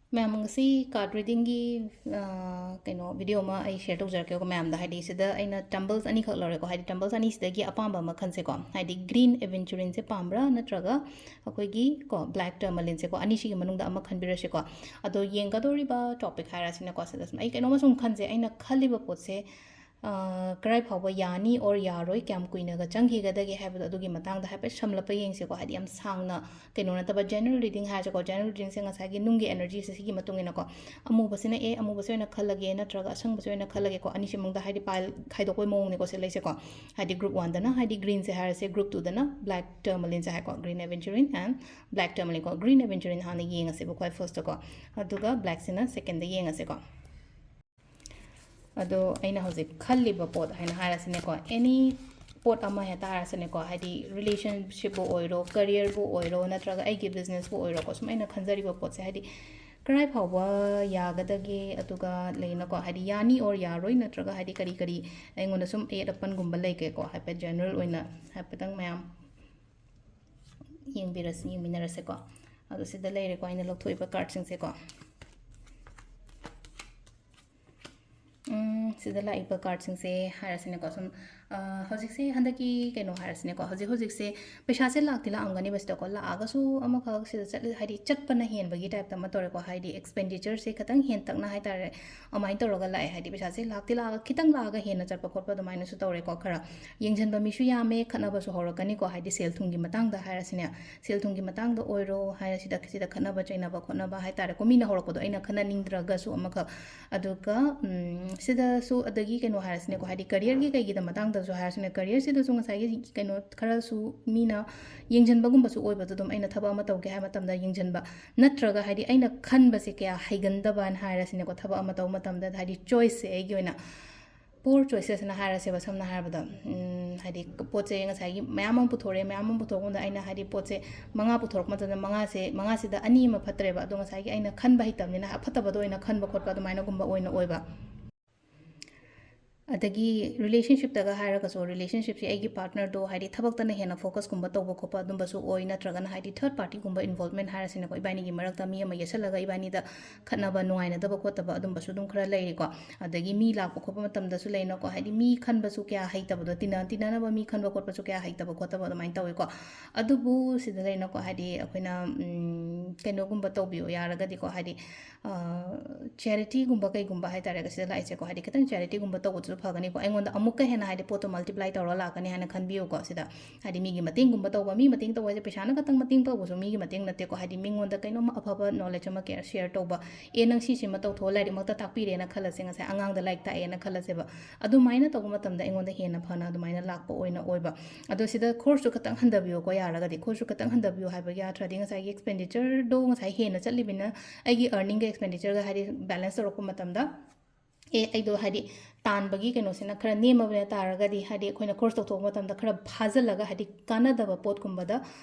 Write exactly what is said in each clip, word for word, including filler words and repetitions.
ꯃꯌꯥꯝ, ꯉꯁꯤ card readingꯒꯤ, ꯑ, ꯀꯩꯅꯣ, video ꯑꯃ ꯑꯩ share ꯇꯧꯖꯔꯛꯀꯦꯀꯣ ꯃꯌꯥꯝꯗ꯫ ꯍꯥꯏꯗꯤ, ꯁꯤꯗ ꯑꯩꯅ tumbles ꯑꯅꯤꯈꯛ ꯂꯧꯔꯦꯀꯣ꯫ ꯍꯥꯏꯗꯤ, tumbles ꯑꯅꯤꯁꯤꯗꯒꯤ ꯑꯄꯥꯝꯕ ꯑꯃ ꯈꯟꯁꯦꯀꯣ꯫ ꯍꯥꯏꯗꯤ, green aventurinꯁꯦ ꯄꯥꯝꯕ꯭ꯔꯥ, ꯅꯠꯇ꯭ꯔꯒ ꯑꯩꯈꯣꯏꯒꯤ, ꯀꯣ, black tourmalineꯁꯦꯀꯣ, ꯑꯅꯤꯁꯤꯒꯤ ꯃꯅꯨꯡꯗ ꯑꯃ ꯈꯟꯕꯤꯔꯁꯤꯀꯣ꯫ ꯑꯗꯣ ꯌꯦꯡꯒꯗꯧꯔꯤꯕ topic ꯍꯥꯏꯔꯁꯤꯅꯀꯣ, ꯁꯤꯗ ꯁꯨꯝ ꯑꯩ ꯀꯩꯅꯣꯝꯃ ꯁꯨꯝ ꯈꯟꯁꯦ, ꯑꯩꯅ ꯈꯜꯂꯤꯕ ꯄꯣꯠꯁꯦ, ꯑ, ꯀꯔꯥꯏ ꯐꯥꯎꯕ ꯌꯥꯅꯤ or ꯌꯥꯔꯣꯏ, ꯀꯌꯥꯝ ꯀꯨꯏꯅꯒ ꯆꯪꯈꯤꯒꯗꯒꯦ ꯍꯥꯏꯕꯗꯣ, ꯑꯗꯨꯒꯤ ꯃꯇꯥꯡꯗ ꯍꯥꯏꯐꯦꯠ ꯁꯝꯂꯞꯄ ꯌꯦꯡꯁꯤꯀꯣ꯫ ꯍꯥꯏꯗꯤ, ꯌꯥꯝ ꯁꯥꯡꯅ ꯀꯩꯅꯣ ꯅꯠꯇꯕ, general reading ꯍꯥꯏꯔꯁꯤꯀꯣ, general readingꯁꯦ ꯉꯁꯥꯏꯒꯤ ꯅꯨꯡꯒꯤ energyꯁꯦ ꯁꯤꯒꯤ ꯃꯇꯨꯡ ꯏꯟꯅꯀꯣ, ꯑꯃꯨꯕꯁꯤꯅ A, ꯑꯃꯨꯕꯁꯦ ꯑꯣꯏꯅ ꯈꯜꯂꯒꯦ, ꯅꯠꯇ꯭ꯔꯒ ꯑꯁꯪꯕꯁꯦ ꯑꯣꯏꯅ ꯈꯜꯂꯒꯦꯀꯣ, ꯑꯅꯤꯁꯤ ꯃꯅꯨꯡꯗ ꯍꯥꯏꯗꯤ pile ꯈꯥꯏꯗꯣꯛꯄꯩ ꯃꯑꯣꯡꯅꯤꯀꯣ ꯁꯤ ꯂꯩꯁꯦꯀꯣ꯫ ꯍꯥꯏꯗꯤ, group oneꯗꯅ ꯍꯥꯏꯗꯤ greenꯁꯦ ꯍꯥꯏꯔꯁꯦ, group twoꯗꯅ black tourmalineꯁꯦ ꯍꯥꯏꯀꯣ, green aventurine and black tourmaline ꯀꯣ꯫ Green aventurine ꯍꯥꯟꯅ ꯌꯦꯡꯉꯁꯦꯕ ꯈ꯭ꯋꯥꯏ firstꯇꯀꯣ, ꯑꯗꯨꯒ blackꯁꯤꯅ secondꯗ ꯌꯦꯡꯉꯁꯦꯀꯣ꯫ ꯑꯗꯣ ꯑꯩꯅ ꯍꯧꯖꯤꯛ ꯈꯜꯂꯤꯕ ꯄꯣꯠ ꯍꯥꯏꯅ ꯍꯥꯏꯔꯁꯤꯅꯦꯀꯣ, any ꯄꯣꯠ ꯑꯃ ꯍꯦꯛꯇ ꯍꯥꯏꯔꯁꯤꯅꯦꯀꯣ, ꯍꯥꯏꯗꯤ, relationshipꯄꯨ ꯑꯣꯏꯔꯣ, careerꯕꯨ ꯑꯣꯏꯔꯣ, ꯅꯠꯇ꯭ꯔꯒ ꯑꯩꯒꯤ businessꯄꯨ ꯑꯣꯏꯔꯣꯀꯣ, ꯁꯨꯝ ꯑꯩꯅ ꯈꯟꯖꯔꯤꯕ ꯄꯣꯠꯁꯦ, ꯍꯥꯏꯗꯤ, ꯀꯔꯥꯏ ꯐꯥꯎꯕ ꯌꯥꯒꯗꯒꯦ, ꯑꯗꯨꯒ ꯂꯩꯅꯀꯣ, ꯍꯥꯏꯗꯤ, ꯌꯥꯅꯤ or ꯌꯥꯔꯣꯏ, ꯅꯠꯇ꯭ꯔꯒ, ꯍꯥꯏꯗꯤ, ꯀꯔꯤ ꯀꯔꯤ ꯑꯩꯉꯣꯟꯗ ꯁꯨꯝ ꯑꯌꯦꯠ ꯑꯄꯟꯒꯨꯝꯕ ꯂꯩꯒꯦꯀꯣ, ꯍꯥꯏꯐꯦꯠ general ꯑꯣꯏꯅ ꯍꯥꯏꯐꯦꯠꯇꯪ ꯃꯌꯥꯝ ꯌꯦꯡꯕꯤꯔꯁꯤ, ꯌꯦꯡꯃꯤꯟꯅꯔꯁꯦꯀꯣ꯫ ꯑꯗꯣ ꯁꯤꯗ ꯂꯩꯔꯦꯀꯣ, ꯑꯩꯅ ꯂꯧꯊꯣꯛꯏꯕ cardꯁꯤꯡꯁꯦꯀꯣ꯫ ꯎꯝ, ꯁꯤꯗ ꯂꯥꯛꯏꯕ cardꯁꯤꯡꯁꯦ ꯍꯥꯏꯔꯁꯤꯅꯦꯀꯣ, ꯁꯨꯝ, ꯑ, ꯍꯧꯖꯤꯛꯁꯦ, ꯍꯟꯗꯛꯀꯤ ꯀꯩꯅꯣ ꯍꯥꯏꯔꯁꯤꯅꯦꯀꯣ, ꯍꯧꯖꯤꯛ ꯍꯧꯖꯤꯛꯁꯦ ꯄꯩꯁꯥꯁꯦ ꯂꯥꯛꯇꯤ ꯂꯥꯛꯑꯝꯒꯅꯦꯕ ꯁꯤꯗꯀꯣ, ꯂꯥꯛꯑꯒꯁꯨ ꯑꯃꯈꯛ ꯁꯤꯗ ꯆꯠꯂ, ꯍꯥꯏꯗꯤ, ꯆꯠꯄꯅ ꯍꯦꯟꯕꯒꯤ typeꯇ ꯑꯃ ꯇꯧꯔꯦꯀꯣ, ꯍꯥꯏꯗꯤ, expenditureꯁꯦ ꯈꯤꯇꯪ ꯍꯦꯟꯇꯛꯅ ꯍꯥꯏꯇꯥꯔꯦ, ꯑꯗꯨꯃꯥꯏꯅ ꯇꯧꯔꯒ ꯂꯥꯛꯑꯦ꯫ ꯍꯥꯏꯗꯤ, ꯄꯩꯁꯥꯁꯦ ꯂꯥꯛꯇꯤ ꯂꯥꯛꯑꯒ ꯈꯤꯇꯪ ꯂꯥꯛꯑꯒ ꯍꯦꯟꯅ ꯆꯠꯄ ꯈꯣꯠꯄ ꯑꯗꯨꯃꯥꯏꯅꯁꯨ ꯇꯧꯔꯦꯀꯣ꯫ ꯈꯔ ꯌꯦꯡꯁꯤꯟꯕ ꯃꯤꯁꯨ ꯌꯥꯝꯃꯦ, ꯈꯠꯅꯕꯁꯨ ꯍꯧꯔꯛꯀꯅꯤꯀꯣ, ꯍꯥꯏꯗꯤ, ꯁꯦꯜ ꯊꯨꯝꯒꯤ ꯃꯇꯥꯡꯗ ꯍꯥꯏꯔꯁꯤꯅꯦ, ꯁꯦꯜ ꯊꯨꯝꯒꯤ ꯃꯇꯥꯡꯗ ꯑꯣꯏꯔꯣ ꯍꯥꯏꯔꯁꯤꯗ, ꯁꯤꯗ ꯈꯠꯅꯕ ꯆꯩꯅꯕ ꯈꯣꯠꯅꯕ ꯍꯥꯏꯇꯥꯔꯦꯀꯣ, ꯃꯤꯅ ꯍꯧꯔꯛꯄꯗꯣ ꯑꯩꯅ ꯈꯟꯅꯅꯤꯡꯗ꯭ꯔꯒꯁꯨ ꯑꯃꯈꯛ꯫ ꯑꯗꯨꯒ, ꯎꯝ, ꯁꯤꯗꯁꯨ ꯑꯗꯒꯤ ꯀꯩꯅꯣ ꯍꯥꯏꯔꯁꯤꯅꯦꯀꯣ, ꯍꯥꯏꯗꯤ, careerꯒꯤ ꯀꯩꯒꯤꯗ ꯃꯇꯥꯡꯗꯁꯨ ꯍꯥꯏꯔꯁꯤꯅꯦ, careerꯁꯤꯗꯁꯨ ꯉꯁꯥꯏꯒꯤ ꯀꯩꯅꯣ ꯈꯔꯁꯨ ꯃꯤꯅ ꯌꯦꯡꯁꯤꯟꯕꯒꯨꯝꯕꯁꯨ ꯑꯣꯏꯕꯗꯣ, ꯑꯗꯨꯝ ꯑꯩꯅ ꯊꯕꯛ ꯑꯃ ꯇꯧꯒꯦ ꯍꯥꯏꯕ ꯃꯇꯝꯗ ꯌꯦꯡꯁꯤꯟꯕ, ꯅꯠꯇ꯭ꯔꯒ, ꯍꯥꯏꯗꯤ, ꯑꯩꯅ ꯈꯟꯕꯁꯦ ꯀꯌꯥ ꯍꯩꯒꯟꯗꯕꯅ ꯍꯥꯏꯔꯁꯤꯅꯦꯀꯣ, ꯊꯕꯛ ꯑꯃ ꯇꯧꯕ ꯃꯇꯝꯗ, ꯍꯥꯏꯗꯤ, choiceꯁꯦ ꯑꯩꯒꯤ ꯑꯣꯏꯅ poor choicesꯅ ꯍꯥꯏꯔꯁꯦꯕ, ꯁꯝꯅ ꯍꯥꯏꯔꯕꯗ, ꯎꯝ, ꯍꯥꯏꯗꯤ, ꯄꯣꯠꯁꯦ ꯉꯁꯥꯏꯒꯤ ꯃꯌꯥꯝ ꯑꯃ ꯄꯨꯊꯣꯔꯛꯑꯦ, ꯃꯌꯥꯝ ꯑꯃ ꯄꯨꯊꯣꯔꯛꯄꯗ ꯑꯩꯅ, ꯍꯥꯏꯗꯤ, ꯄꯣꯠꯁꯦ ꯃꯉꯥ ꯄꯨꯊꯣꯔꯛꯄ ꯃꯇꯝꯗ, ꯃꯉꯥꯁꯦ, ꯃꯉꯥꯁꯤꯗ ꯑꯅꯤ ꯑꯃ ꯐꯠꯇ꯭ꯔꯦꯕ, ꯑꯗꯣ ꯉꯁꯥꯏꯒꯤ ꯑꯩꯅ ꯈꯟꯕ ꯍꯩꯇꯕꯅꯤꯅ ꯑꯐꯠꯇꯕꯗꯣ ꯑꯣꯏꯅ ꯈꯟꯕ ꯈꯣꯠꯄ ꯑꯗꯨꯃꯥꯏꯅꯒꯨꯝꯕ ꯑꯣꯏꯅ ꯑꯣꯏꯕ꯫ ꯑꯗꯒꯤ ꯔꯤꯂꯦꯁꯟꯁꯤꯞꯇꯒ ꯍꯥꯏꯔꯒꯁꯨ, ꯔꯤꯂꯦꯁꯟꯁꯤꯞꯁꯦ ꯑꯩꯒꯤ ꯄꯥꯔꯠꯅꯔꯗꯣ ꯍꯥꯏꯗꯤ ꯊꯕꯛꯇꯅ ꯍꯦꯟꯅ ꯐꯣꯀꯁꯀꯨꯝꯕ ꯇꯧꯕ ꯈꯣꯠꯄ ꯑꯗꯨꯝꯕꯁꯨ ꯑꯣꯏ, ꯅꯠꯇ꯭ꯔꯒꯅ ꯍꯥꯏꯗꯤ ꯊꯔꯠ ꯄꯥꯔꯇꯤꯒꯨꯝꯕ ꯏꯟꯚꯣꯜꯕꯃꯦꯟ ꯍꯥꯏꯔꯁꯤꯅꯦꯀꯣ, ꯏꯕꯥꯅꯤꯒꯤ ꯃꯔꯛꯇ ꯃꯤ ꯑꯃ ꯌꯦꯠꯁꯜꯂꯒ ꯏꯕꯥꯅꯤꯗ ꯈꯠꯅꯕ, ꯅꯨꯡꯉꯥꯏꯅꯗꯕ ꯈꯣꯠꯇꯕ ꯑꯗꯨꯝꯕꯁꯨ ꯑꯗꯨꯝ ꯈꯔ ꯂꯩꯔꯦꯀꯣ꯫ ꯑꯗꯒꯤ ꯃꯤ ꯂꯥꯛꯄ ꯈꯣꯠꯄ ꯃꯇꯝꯗꯁꯨ ꯂꯩꯅꯀꯣ, ꯍꯥꯏꯗꯤ ꯃꯤ ꯈꯟꯕꯁꯨ ꯀꯌꯥ ꯍꯩꯇꯕꯗꯣ, ꯇꯤꯟꯅ ꯇꯤꯟꯅꯅꯕ ꯃꯤ ꯈꯟꯕ ꯈꯣꯠꯄꯁꯨ ꯀꯌꯥ ꯍꯩꯇꯕ ꯈꯣꯠꯇꯕ ꯑꯗꯨꯃꯥꯏꯅ ꯇꯧꯋꯦꯀꯣ꯫ ꯑꯗꯨꯕꯨ ꯁꯤꯗ ꯂꯩꯅꯀꯣ, ꯍꯥꯏꯗꯤ ꯑꯩꯈꯣꯏꯅ ꯎꯝ, ꯀꯩꯅꯣꯒꯨꯝꯕ ꯇꯧꯕꯤꯌꯨ ꯌꯥꯔꯒꯗꯤꯀꯣ, ꯍꯥꯏꯗꯤ ꯆꯦꯔꯤꯇꯤꯒꯨꯝꯕ ꯀꯩꯒꯨꯝꯕ ꯍꯥꯏꯇꯥꯔꯦ, ꯁꯤꯗ ꯂꯥꯛꯏꯁꯦꯀꯣ, ꯍꯥꯏꯗꯤ ꯈꯤꯇꯪ ꯆꯦꯔꯤꯇꯤꯒꯨꯝꯕ ꯇꯧꯕꯗꯨꯁꯨ ꯐꯒꯅꯤꯀꯣ, ꯑꯩꯉꯣꯟꯗ ꯑꯃꯨꯛꯀ ꯍꯦꯟꯅ ꯍꯥꯏꯗꯤ ꯄꯣꯠꯇꯣ ꯃꯜꯇꯤꯄ꯭ꯂꯥꯏ ꯇꯧꯔꯒ ꯂꯥꯛꯀꯅꯤ ꯍꯥꯏꯅ ꯈꯟꯕꯤꯌꯨꯀꯣ꯫ ꯁꯤꯗ ꯍꯥꯏꯗꯤ ꯃꯤꯒꯤ ꯃꯇꯦꯡꯒꯨꯝꯕ ꯇꯧꯕ, ꯃꯤ ꯃꯇꯦꯡ ꯇꯧꯕ ꯍꯥꯏꯁꯦ ꯄꯩꯁꯥꯅ ꯈꯛꯇꯪ ꯃꯇꯦꯡ ꯇꯧꯕꯁꯨ ꯃꯤꯒꯤ ꯃꯇꯦꯡ ꯅꯠꯇꯦꯀꯣ, ꯍꯥꯏꯗꯤ ꯃꯤꯉꯣꯟꯗ ꯀꯩꯅꯣꯝꯃ ꯑꯐꯕ ꯅꯣꯂꯦꯖ ꯑꯃ ꯀꯦ ꯁꯤꯌꯔ ꯇꯧꯕ, ꯑꯦ ꯅꯪ ꯁꯤꯁꯤꯃ ꯇꯧꯊꯣꯛꯑꯣ, ꯂꯥꯏꯔꯤꯛꯃꯛꯇ ꯇꯥꯛꯄꯤꯔꯦꯅ ꯈꯜꯂꯁꯦ, ꯉꯁꯥꯏ ꯑꯉꯥꯡꯗ ꯂꯥꯏꯔꯤꯛ ꯇꯥꯛꯑꯦꯅ ꯈꯜꯂꯁꯦꯕ, ꯑꯗꯨꯃꯥꯏꯅ ꯇꯧꯕ ꯃꯇꯝꯗ ꯑꯩꯉꯣꯟꯗ ꯍꯦꯟꯅ ꯐꯅ ꯑꯗꯨꯃꯥꯏꯅ ꯂꯥꯛꯄ ꯑꯣꯏꯅ ꯑꯣꯏꯕ꯫ ꯑꯗꯣ ꯁꯤꯗ ꯈꯣꯔꯁꯁꯨ ꯈꯤꯇꯪ ꯍꯟꯊꯕꯤꯌꯨꯀꯣ, ꯌꯥꯔꯒꯗꯤ ꯈꯣꯔꯁꯁꯨ ꯈꯤꯇꯪ ꯍꯟꯊꯕꯤꯌꯨ ꯍꯥꯏꯕꯒꯤ ꯑꯔꯊꯗꯤ ꯉꯁꯥꯏꯒꯤ ꯑꯦꯛꯁꯄꯦꯟꯗꯤꯆꯔꯗꯣ ꯉꯁꯥꯏ ꯍꯦꯟꯅ ꯆꯠꯂꯤꯕꯅꯤꯅ ꯑꯩꯒꯤ ꯑꯔꯅꯤꯡꯒ ꯑꯦꯛꯁꯄꯦꯟꯗꯤꯆꯔꯒ ꯍꯥꯏꯗꯤ ꯕꯦꯂꯦꯟꯁ ꯇꯧꯔꯛꯄ ꯃꯇꯝꯗ, ꯑꯦ ꯑꯩꯗꯣ ꯍꯥꯏꯗꯤ ꯇꯥꯟꯕꯒꯤ ꯀꯩꯅꯣꯁꯤꯅ ꯈꯔ ꯅꯦꯝꯃꯕꯅꯦ ꯇꯥꯔꯒꯗꯤ, ꯍꯥꯏꯗꯤ ꯑꯩꯈꯣꯏꯅ ꯈꯣꯔꯁ ꯇꯧꯊꯣꯛꯄ ꯃꯇꯝꯗ ꯈꯔ ꯐꯥꯖꯤꯜꯂꯒ ꯍꯥꯏꯗꯤ ꯀꯥꯟꯅꯗꯕ ꯄꯣꯠꯀꯨꯝꯕꯗ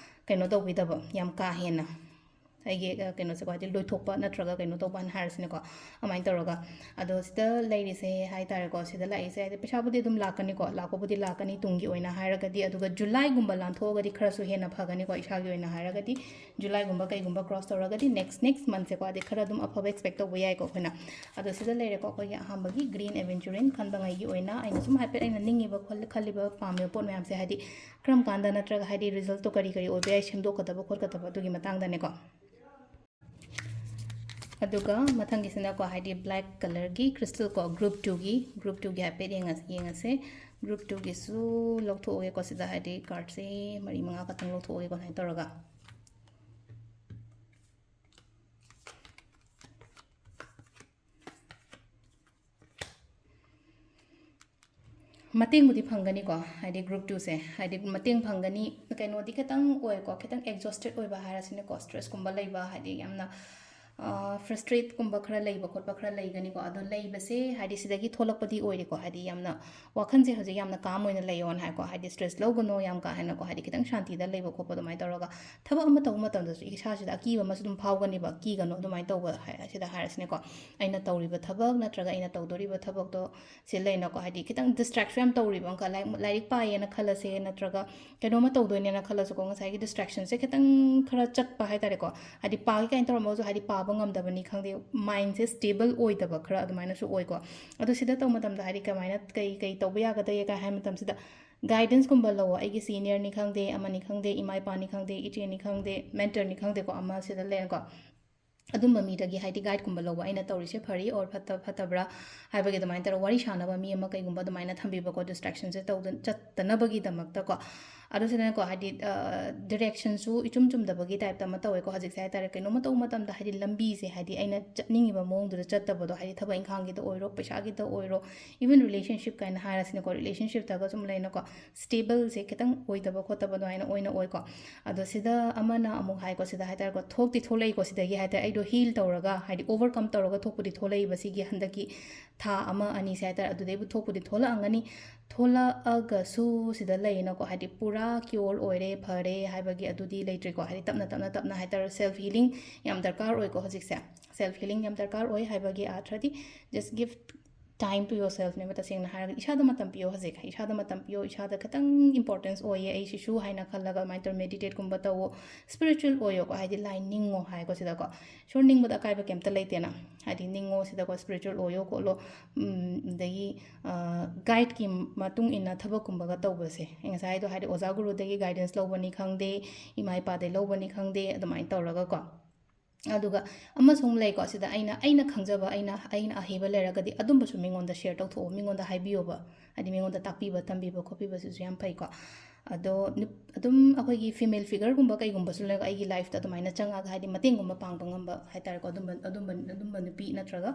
ꯀꯩꯅꯣ ꯇꯧꯕꯤꯗꯕ, ꯌꯥꯝ ꯀꯥ ꯍꯦꯟꯅ ꯑꯩꯒꯤ ꯑ, ꯀꯩꯅꯣꯁꯦꯀꯣ, ꯍꯥꯏꯗꯤ ꯂꯣꯏꯊꯣꯛꯄ ꯅꯠꯇ꯭ꯔꯒ ꯀꯩꯅꯣ ꯇꯧꯕ ꯍꯥꯏꯅ ꯍꯥꯏꯔꯁꯤꯅꯦꯀꯣ, ꯑꯗꯨꯃꯥꯏꯅ ꯇꯧꯔꯒ꯫ ꯑꯗꯣ ꯁꯤꯗ ꯂꯩꯔꯤꯁꯦ ꯍꯥꯏ ꯇꯥꯔꯦꯀꯣ, ꯁꯤꯗ ꯂꯥꯛꯏꯁꯦ ꯍꯥꯏꯗꯤ ꯄꯩꯁꯥꯕꯨꯗꯤ ꯑꯗꯨꯝ ꯂꯥꯛꯀꯅꯤꯀꯣ, ꯂꯥꯛꯄꯕꯨꯗꯤ ꯂꯥꯛꯀꯅꯤ ꯇꯨꯡꯒꯤ ꯑꯣꯏꯅ ꯍꯥꯏꯔꯒꯗꯤ꯫ ꯑꯗꯨꯒ ꯖꯨꯂꯥꯏꯒꯨꯝꯕ ꯂꯥꯟꯊꯣꯛꯑꯒꯗꯤ ꯈꯔꯁꯨ ꯍꯦꯟꯅ ꯐꯒꯅꯤꯀꯣ, ꯏꯁꯥꯒꯤ ꯑꯣꯏꯅ ꯍꯥꯏꯔꯒꯗꯤ꯫ ꯖꯨꯂꯥꯏꯒꯨꯝꯕ ꯀꯩꯒꯨꯝꯕ ꯀ꯭ꯔꯣꯁ ꯇꯧꯔꯒꯗꯤ ꯅꯦꯛꯁ ꯅꯦꯛꯁ ꯃꯟꯁꯦꯀꯣ, ꯍꯥꯏꯗꯤ ꯈꯔ ꯑꯗꯨꯝ ꯑꯐꯕ ꯑꯦꯛꯁꯄꯦꯛ ꯇꯧꯕ ꯌꯥꯏꯀꯣ ꯑꯩꯈꯣꯏꯅ꯫ ꯑꯗꯣ ꯁꯤꯗ ꯂꯩꯔꯦꯀꯣ, ꯑꯩꯈꯣꯏꯒꯤ ꯑꯍꯥꯟꯕꯒꯤ ꯒ꯭ꯔꯤꯟ ꯑꯦꯚꯦꯟꯆꯨꯔꯤꯟ ꯈꯟꯕꯉꯩꯒꯤ ꯑꯣꯏꯅ ꯑꯩꯅ ꯁꯨꯝ ꯍꯥꯏꯐꯦꯠ ꯑꯩꯅ ꯅꯤꯡꯉꯤꯕ ꯈꯜ-, ꯈꯜꯂꯤꯕ ꯄꯥꯝꯃꯤꯕ ꯄꯣꯠ ꯃꯌꯥꯝꯁꯦ, ꯍꯥꯏꯗꯤ ꯀꯔꯝ ꯀꯥꯟꯗ ꯅꯠꯇ꯭ꯔꯒ ꯍꯥꯏꯗꯤ ꯔꯤꯖꯜꯠꯇꯣ ꯀꯔꯤ ꯀꯔꯤ ꯑꯣꯏꯕ ꯌꯥꯏ, ꯁꯦꯝꯗꯣꯛꯀꯗꯕ ꯈꯣꯠꯀꯗꯕ ꯑꯗꯨꯒꯤ ꯃꯇꯥꯡꯗꯅꯦꯀꯣ꯫ ꯑꯗꯨꯒ ꯃꯊꯪꯒꯤꯁꯤꯅꯀꯣ, ꯍꯥꯏꯗꯤ ꯕ꯭ꯂꯦꯛ ꯀꯂꯔꯒꯤ ꯀ꯭ꯔꯤꯁꯇꯜ ꯀꯣ, ꯒ꯭ꯔꯨꯞ ꯇꯨꯒꯤ, ꯒ꯭ꯔꯨꯞ ꯇꯨꯒꯤ ꯍꯥꯏꯐꯦꯠ ꯌꯦꯡꯉꯁꯤ, ꯌꯦꯡꯉꯁꯦ꯫ ꯒ꯭ꯔꯨꯞ ꯇꯨꯒꯤꯁꯨ ꯂꯧꯊꯣꯛꯑꯒꯦꯀꯣ, ꯁꯤꯗ ꯍꯥꯏꯗꯤ ꯀꯥꯔꯠꯁꯦ ꯃꯔꯤ ꯃꯉꯥ ꯈꯛꯇꯪ ꯂꯧꯊꯣꯛꯑꯒꯦꯀꯣ, ꯁꯨꯃꯥꯏꯅ ꯇꯧꯔꯒ꯫ ꯃꯇꯦꯡꯕꯨꯗꯤ ꯐꯪꯒꯅꯤꯀꯣ, ꯍꯥꯏꯗꯤ ꯒ꯭ꯔꯨꯞ ꯇꯨꯁꯦ, ꯍꯥꯏꯗꯤ ꯃꯇꯦꯡ ꯐꯪꯒꯅꯤ꯫ ꯀꯩꯅꯣꯗꯤ ꯈꯤꯇꯪ ꯑꯣꯏꯀꯣ, ꯈꯤꯇꯪ ꯑꯦꯛꯖꯣꯁꯇꯦꯠ ꯑꯣꯏꯕ ꯍꯥꯏꯔꯁꯤꯅꯦꯀꯣ, ꯁ꯭ꯇ꯭ꯔꯦꯁꯀꯨꯝꯕ ꯂꯩꯕ, ꯍꯥꯏꯗꯤ ꯌꯥꯝꯅ ꯐ꯭ꯔꯁꯇ꯭ꯔꯦꯠꯀꯨꯝꯕ ꯈꯔ ꯂꯩꯕ ꯈꯣꯠꯄ ꯈꯔ ꯂꯩꯒꯅꯤꯀꯣ꯫ ꯑꯗꯣ ꯂꯩꯕꯁꯦ ꯍꯥꯏꯗꯤ ꯁꯤꯗꯒꯤ ꯊꯣꯛꯂꯛꯄꯗꯤ ꯑꯣꯏꯔꯦꯀꯣ꯫ ꯍꯥꯏꯗꯤ ꯌꯥꯝꯅ ꯋꯥꯈꯜꯁꯦ ꯍꯧꯖꯤꯛ ꯌꯥꯝꯅ ꯀꯥꯝ ꯑꯣꯏꯅ ꯂꯩꯌꯣꯅ ꯍꯥꯏꯀꯣ꯫ ꯍꯥꯏꯗꯤ ꯁ꯭ꯇ꯭ꯔꯦꯁ ꯂꯧꯒꯅꯣ ꯌꯥꯝ ꯀꯥ ꯍꯦꯟꯅꯀꯣ꯫ ꯍꯥꯏꯗꯤ ꯈꯤꯇꯪ ꯁꯥꯟꯇꯤꯗ ꯂꯩꯕ ꯈꯣꯠꯄ ꯑꯗꯨꯃꯥꯏꯅ ꯇꯧꯔꯒ, ꯊꯕꯛ ꯑꯃ ꯇꯧꯕ ꯃꯇꯝꯗꯁꯨ ꯏꯁꯥꯁꯤꯗ ꯑꯀꯤꯕ ꯑꯃꯁꯨ ꯑꯗꯨꯝ ꯐꯥꯎꯒꯅꯦꯕ꯫ ꯀꯤꯒꯅꯣ ꯑꯗꯨꯃꯥꯏꯅ ꯇꯧꯕ ꯍꯥꯏ-, ꯁꯤꯗ ꯍꯥꯏꯔꯁꯤꯅꯦꯀꯣ꯫ ꯑꯩꯅ ꯇꯧꯔꯤꯕ ꯊꯕꯛ ꯅꯠꯇ꯭ꯔꯒ ꯑꯩꯅ ꯇꯧꯗꯣꯔꯤꯕ ꯊꯕꯛꯇꯣ ꯁꯤ ꯂꯩꯅꯀꯣ꯫ ꯍꯥꯏꯗꯤ ꯈꯤꯇꯪ ꯗꯤꯁꯇ꯭ꯔꯦꯛꯁꯨ ꯌꯥꯝ ꯇꯧꯔꯤꯕ ꯑꯃꯈꯛ, ꯂꯥꯏꯔꯤꯛ, ꯂꯥꯏꯔꯤꯛ ꯄꯥꯏꯌꯦꯅ ꯈꯜꯂꯁꯦ, ꯅꯠꯇ꯭ꯔꯒ ꯀꯩꯅꯣꯝꯃ ꯇꯧꯗꯣꯏꯅꯦꯅ ꯈꯜꯂꯁꯨꯀꯣ, ꯉꯁꯥꯏꯒꯤ ꯗꯤꯁꯇ꯭ꯔꯦꯛꯁꯟꯁꯦ ꯈꯤꯇꯪ ꯈꯔ ꯆꯠꯄ ꯍꯥꯏ ꯇꯥꯔꯦꯀꯣ꯫ ꯍꯥꯏꯗꯤ ꯄꯥꯒꯦ ꯀꯥꯏꯅ ꯇꯧꯔꯝꯃꯒꯁꯨ, ꯍꯥꯏꯗꯤ ꯄꯥꯕ ꯉꯝꯗꯕꯅꯤ ꯈꯪꯗꯦ, ꯃꯥꯏꯟꯁꯦ ꯁ꯭ꯇꯦꯕꯜ ꯑꯣꯏꯗꯕ ꯈꯔ ꯑꯗꯨꯃꯥꯏꯅꯁꯨ ꯑꯣꯏꯀꯣ꯫ ꯑꯗꯣ ꯁꯤꯗ ꯇꯧꯕ ꯃꯇꯝꯗ ꯍꯥꯏꯗꯤ ꯀꯃꯥꯏꯅ, ꯀꯩ ꯀꯩ ꯇꯧꯕ ꯌꯥꯒꯗꯒꯦ ꯀꯥꯏ ꯍꯥꯏ ꯃꯇꯝꯁꯤꯗ, ꯒꯥꯏꯗꯦꯟꯁꯀꯨꯝꯕ ꯂꯧꯋꯣ꯫ ꯑꯩꯒꯤ ꯁꯤꯅꯤꯌꯔꯅꯤ ꯈꯪꯗꯦ, ꯑꯃꯅꯤ ꯈꯪꯗꯦ, ꯏꯃꯥ ꯏꯄꯥꯅꯤ ꯈꯪꯗꯦ, ꯏꯆꯦꯅꯤ ꯈꯪꯗꯦ, ꯃꯦꯟꯇꯔꯅꯤ ꯈꯪꯗꯦꯀꯣ, ꯑꯃ ꯁꯤꯗ ꯂꯩꯔꯦꯀꯣ꯫ ꯑꯗꯨꯝꯕ ꯃꯤꯗꯒꯤ ꯍꯥꯏꯗꯤ ꯒꯥꯏꯗꯀꯨꯝꯕ ꯂꯧꯕ, ꯑꯩꯅ ꯇꯧꯔꯤꯁꯦ ꯐꯔꯤ ꯑꯣꯔ ꯐꯠꯇ-, ꯐꯠꯇꯕ꯭ꯔꯥ ꯍꯥꯏꯕꯒꯤ ꯑꯗꯨꯃꯥꯏꯅ ꯇꯧꯔꯒ ꯋꯥꯔꯤ ꯁꯥꯟꯅꯕ ꯃꯤ ꯑꯃ ꯀꯩꯒꯨꯝꯕ ꯑꯗꯨꯃꯥꯏꯅ ꯊꯝꯕꯤꯕꯀꯣ, ꯗꯤꯁꯇ꯭ꯔꯦꯛꯁꯟꯁꯦ ꯇꯧꯗ-, ꯆꯠꯇꯅꯕꯒꯤꯗꯃꯛꯇꯀꯣ꯫ ꯑꯗꯨꯁꯤꯗꯅꯀꯣ, ꯍꯥꯏꯗꯤ, ꯑ, ꯗꯤꯔꯦꯛꯁꯟꯁꯨ ꯏꯆꯨꯝ ꯆꯨꯝꯗꯕꯒꯤ ꯇꯥꯏꯞꯇ ꯑꯃ ꯇꯧꯋꯦꯀꯣ ꯍꯧꯖꯤꯛꯁꯦ ꯍꯥꯏ ꯇꯥꯔꯦ꯫ ꯀꯩꯅꯣꯝꯃ ꯇꯧꯕ ꯃꯇꯝꯗ ꯍꯥꯏꯗꯤ ꯂꯝꯕꯤꯁꯦ, ꯍꯥꯏꯗꯤ ꯑꯩꯅ ꯆꯠꯅꯤꯡꯉꯤꯕ ꯃꯑꯣꯡꯗꯨꯗ ꯆꯠꯇꯕꯗꯣ, ꯍꯥꯏꯗꯤ ꯊꯕꯛ ꯏꯪꯈꯥꯡꯒꯤꯗ ꯑꯣꯏꯔꯣ, ꯄꯩꯁꯥꯒꯤꯗ ꯑꯣꯏꯔꯣ, ꯏꯚꯟ ꯔꯤꯂꯦꯁꯟꯁꯤꯞ ꯀꯥꯏꯅ ꯍꯥꯏꯔꯁꯤꯅꯦꯀꯣ, ꯔꯤꯂꯦꯁꯟꯁꯤꯞꯇꯒ ꯁꯨꯝ ꯂꯩꯅꯀꯣ, ꯁ꯭ꯇꯦꯕꯜꯁꯦ ꯈꯤꯇꯪ ꯑꯣꯏꯗꯕ ꯈꯣꯠꯇꯕ ꯑꯗꯨꯃꯥꯏꯅ ꯑꯣꯏꯅ ꯑꯣꯏꯀꯣ꯫ ꯑꯗꯣ ꯁꯤꯗ ꯑꯃꯅ ꯑꯃꯨꯛ ꯍꯥꯏꯀꯣ, ꯁꯤꯗ ꯍꯥꯏ ꯇꯥꯔꯦꯀꯣ, ꯊꯣꯛꯇꯤ ꯊꯣꯛꯂꯛꯏꯀꯣ, ꯁꯤꯗꯒꯤ ꯍꯥꯏ ꯇꯥꯔꯦ, ꯑꯩꯗꯣ ꯍꯤꯜ ꯇꯧꯔꯒ, ꯍꯥꯏꯗꯤ ꯑꯣꯚꯔꯀꯝ ꯇꯧꯔꯒ ꯊꯣꯛꯄꯨꯗꯤ ꯊꯣꯛꯂꯛꯏꯕ ꯁꯤꯒꯤ ꯍꯟꯗꯛꯀꯤ ꯊꯥ ꯑꯃ ꯑꯅꯤꯁꯦ ꯍꯥꯏ ꯇꯥꯔꯦ, ꯑꯗꯨꯗꯩꯕꯨ ꯊꯣꯛꯄꯨꯗꯤ ꯊꯣꯛꯂꯛꯑꯝꯒꯅꯤ꯫ ꯊꯣꯛꯂꯛꯑꯒꯁꯨ ꯁꯤꯗ ꯂꯩꯅꯀꯣ, ꯍꯥꯏꯗꯤ ꯄꯨꯔꯥ ꯀ꯭ꯌꯣꯔ ꯑꯣꯏꯔꯦ, ꯐꯔꯦ ꯍꯥꯏꯕꯒꯤ ꯑꯗꯨꯗꯤ ꯂꯩꯇ꯭ꯔꯤꯀꯣ꯫ ꯍꯥꯏꯗꯤ ꯇꯞꯅ ꯇꯞꯅ ꯇꯞꯅ ꯍꯥꯏ ꯇꯥꯔꯦ, ꯁꯦꯜꯐ ꯍꯤꯂꯤꯡ ꯌꯥꯝ ꯗꯔꯀꯥꯔ ꯑꯣꯏꯀꯣ ꯍꯧꯖꯤꯛꯁꯦ꯫ ꯁꯦꯜꯐ ꯍꯤꯂꯤꯡ ꯌꯥꯝ ꯗꯔꯀꯥꯔ ꯑꯣꯏ ꯍꯥꯏꯕꯒꯤ ꯑꯥꯔꯊꯗꯤ, just give time to yourself ꯅꯦꯕ꯫ ꯇꯁꯦꯡꯅ ꯍꯥꯏꯔꯒ ꯏꯁꯥꯗ ꯃꯇꯝ ꯄꯤꯌꯣ ꯍꯧꯖꯤꯛ, ꯏꯁꯥꯗ ꯃꯇꯝ ꯄꯤꯌꯣ, ꯏꯁꯥꯗ ꯈꯤꯇꯪ ꯏꯝꯄꯣꯔꯇꯦꯟꯁ ꯑꯣꯏꯌꯦ ꯑꯩꯁꯤꯁꯨ ꯍꯥꯏꯅ ꯈꯜꯂꯒ ꯑꯗꯨꯃꯥꯏꯅ ꯇꯧꯔ ꯃꯦꯗꯤꯇꯦꯠꯀꯨꯝꯕ ꯇꯧꯋꯣ꯫ ꯁ꯭ꯄꯤꯔꯤꯆꯨꯋꯦꯜ ꯑꯣꯏꯌꯣꯀꯣ, ꯍꯥꯏꯗꯤ ꯂꯥꯏ ꯅꯤꯡꯉꯣ ꯍꯥꯏꯀꯣ ꯁꯤꯗꯀꯣ꯫ ꯏꯁꯣꯔ ꯅꯤꯡꯕꯗ ꯑꯀꯥꯏꯕ ꯀꯩꯝꯇ ꯂꯩꯇꯦꯅ, ꯍꯥꯏꯗꯤ ꯅꯤꯡꯉꯣ ꯁꯤꯗꯀꯣ, ꯁ꯭ꯄꯤꯔꯤꯆꯨꯋꯦꯜ ꯑꯣꯏꯌꯣ ꯈꯣꯠꯂꯣ꯫ ꯎꯝ, ꯑꯗꯒꯤ, ꯑ, ꯒꯥꯏꯗꯀꯤ ꯃꯇꯨꯡ ꯏꯟꯅ ꯊꯕꯛꯀꯨꯝꯕꯒ ꯇꯧꯕꯁꯦ, ꯑꯩ ꯉꯁꯥꯏ ꯍꯥꯏꯗꯣ, ꯍꯥꯏꯗꯤ ꯑꯣꯖꯥ ꯒꯨꯔꯨꯗꯒꯤ ꯒꯥꯏꯗꯦꯟꯁ ꯂꯧꯕꯅꯤ ꯈꯪꯗꯦ, ꯏꯃꯥ ꯏꯄꯥꯗꯒꯤ ꯂꯧꯕꯅꯤ ꯈꯪꯗꯦ, ꯑꯗꯨꯃꯥꯏꯅ ꯇꯧꯔꯒꯀꯣ꯫ ꯑꯗꯨꯒ ꯑꯃꯁꯨ ꯑꯃꯨꯛ ꯂꯩꯀꯣ, ꯁꯤꯗ ꯑꯩꯅ, ꯑꯩꯅ ꯈꯪꯖꯕ, ꯑꯩꯅ, ꯑꯩꯅ ꯑꯍꯩꯕ ꯂꯩꯔꯒꯗꯤ ꯑꯗꯨꯝꯕꯁꯨ ꯃꯤꯉꯣꯟꯗ ꯁꯤꯌꯔ ꯇꯧꯊꯣꯛꯑꯣ, ꯃꯤꯉꯣꯟꯗ ꯍꯥꯏꯕꯤꯌꯣꯕ꯫ ꯍꯥꯏꯗꯤ ꯃꯤꯉꯣꯟꯗ ꯇꯥꯛꯄꯤꯕ ꯇꯝꯕꯤꯕ ꯈꯣꯠꯄꯤꯕꯁꯤꯁꯨ ꯌꯥꯝ ꯐꯩꯀꯣ꯫ ꯑꯗꯣ ꯅꯨꯞ-, ꯑꯗꯨꯝ ꯑꯩꯈꯣꯏꯒꯤ female figureꯒꯨꯝꯕ ꯀꯩꯒꯨꯝꯕꯁꯨ ꯂꯩꯔꯒ ꯑꯩꯒꯤ lifeꯇ ꯑꯗꯨꯃꯥꯏꯅ ꯆꯪꯉꯛꯑꯒ ꯍꯥꯏꯗꯤ ꯃꯇꯦꯡꯒꯨꯝꯕ ꯄꯥꯡꯕ ꯉꯝꯕ ꯍꯥꯏ ꯇꯥꯔꯦꯀꯣ, ꯑꯗꯨꯝꯕ ꯑꯗꯨꯝꯕ ꯑꯗꯨꯝꯕ ꯅꯨꯄꯤ ꯅꯠꯇ꯭ꯔꯒ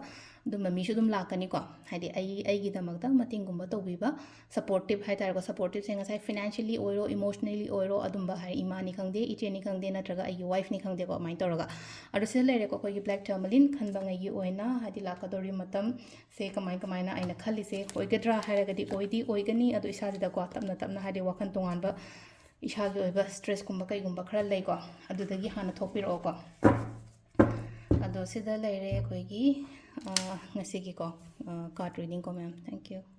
ꯑꯗꯨꯝꯕ ꯃꯤꯁꯨ ꯑꯗꯨꯝ ꯂꯥꯛꯀꯅꯤꯀꯣ꯫ ꯍꯥꯏꯗꯤ ꯑꯩ ꯑꯩꯒꯤꯗꯃꯛꯇ ꯃꯇꯦꯡꯒꯨꯝꯕ ꯇꯧꯕꯤꯕ, supportive ꯍꯥꯏ ꯇꯥꯔꯦꯀꯣ꯫ Supportiveꯁꯦ ꯉꯁꯥꯏ financially ꯑꯣꯏꯔꯣ, emotionally ꯑꯣꯏꯔꯣ, ꯑꯗꯨꯝꯕ ꯍꯥꯏ ꯏꯃꯥꯅꯤ ꯈꯪꯗꯦ, ꯏꯆꯦꯅꯤ ꯈꯪꯗꯦ, ꯅꯠꯇ꯭ꯔꯒ ꯑꯩꯒꯤ wifeꯅꯤ ꯈꯪꯗꯦꯀꯣ, ꯑꯗꯨꯃꯥꯏꯅ ꯇꯧꯔꯒ꯫ ꯑꯗꯣ ꯁꯤꯗ ꯂꯩꯔꯦꯀꯣ ꯑꯩꯈꯣꯏꯒꯤ black tourmaline ꯈꯟꯕꯉꯩꯒꯤ ꯑꯣꯏꯅ ꯍꯥꯏꯗꯤ ꯂꯥꯛꯀꯗꯧꯔꯤ ꯃꯇꯝ ꯁꯦ ꯀꯃꯥꯏ ꯀꯃꯥꯏꯅ ꯑꯩꯅ ꯈꯜꯂꯤꯁꯦ ꯑꯣꯏꯒꯗ꯭ꯔꯥ ꯍꯥꯏꯔꯒꯗꯤ ꯑꯣꯏꯗꯤ ꯑꯣꯏꯒꯅꯤ, ꯑꯗꯣ ꯏꯁꯥꯁꯤꯗꯀꯣ ꯇꯞꯅ ꯇꯞꯅ ꯍꯥꯏꯗꯤ ꯋꯥꯈꯜ ꯇꯣꯉꯥꯟꯕ ꯏꯁꯥꯒꯤ ꯑꯣꯏꯕ stresskꯨꯝꯕ ꯀꯩꯒꯨꯝꯕ ꯈꯔ ꯂꯩꯀꯣ, ꯑꯗꯨꯗꯒꯤ ꯍꯥꯟꯅ ꯊꯣꯛꯄꯤꯔꯛꯑꯣꯀꯣ꯫ ꯑꯗꯣ ꯁꯤꯗ ꯂꯩꯔꯦ ꯑꯩꯈꯣꯏꯒꯤ, ꯑ, ꯉꯁꯤꯒꯤꯀꯣ, ꯑ, card readingꯀꯣ ma'am꯫ Thank you꯫